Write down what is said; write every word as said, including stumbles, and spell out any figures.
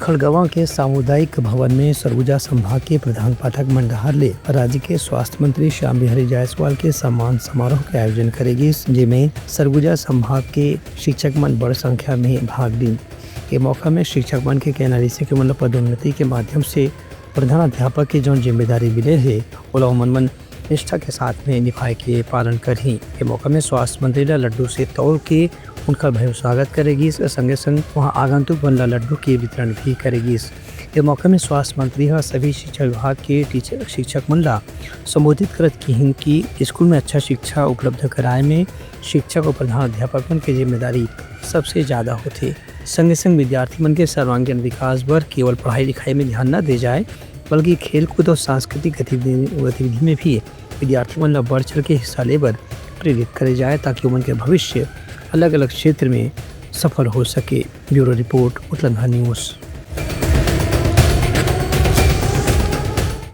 खड़गवां के सामुदायिक भवन में सरगुजा संभाग के प्रधान पाठक मन डहार ले राज्य के स्वास्थ्य मंत्री श्याम बिहारी जायसवाल के सम्मान समारोह के आयोजन करे गिस, जेमे सरगुजा संभाग के शिक्षक मन बड़ संख्या में भाग लीन। ए मौका में शिक्षक मन के कहना रहिसे कि ओमन ल पदोन्नति के माध्यम से प्रधान अध्यापक के जौन जिम्मेदारी मिले हे, ओला ओमन मन निष्ठा के साथ में निभाए के पालन करही। ए मौका में स्वास्थ्य मंत्री ला लड्डू से तौल के उनकर भव्य स्वागत करे गिस। संगे संग वहां आगंतुक मन ला लड्डू के वितरण भी करे गिस। ए मौका में स्वास्थ्य मंत्री ह सभी शिक्षा विभाग के टीचर, शिक्षक मन ला संबोधित करत किहिन कि स्कूल में अच्छा शिक्षा उपलब्ध कराए में शिक्षक और प्रधान अध्यापक मन के जिम्मेदारी सबसे ज्यादा होथे। संगे संग विद्यार्थी मन के सर्वांगीण विकास बर केवल पढ़ाई लिखाई में ध्यान न दे जाए, बल्कि खेलकूद और सांस्कृतिक गतिविधि, गतिविधि में भी विद्यार्थी मन ला बढ़ चढ़ के हिस्सा ले बर प्रेरित करे जाए, ताकि ओमन के भविष्य अलग-अलग क्षेत्र में सफल हो सके। ब्यूरो रिपोर्ट, उतलंघा न्यूज़।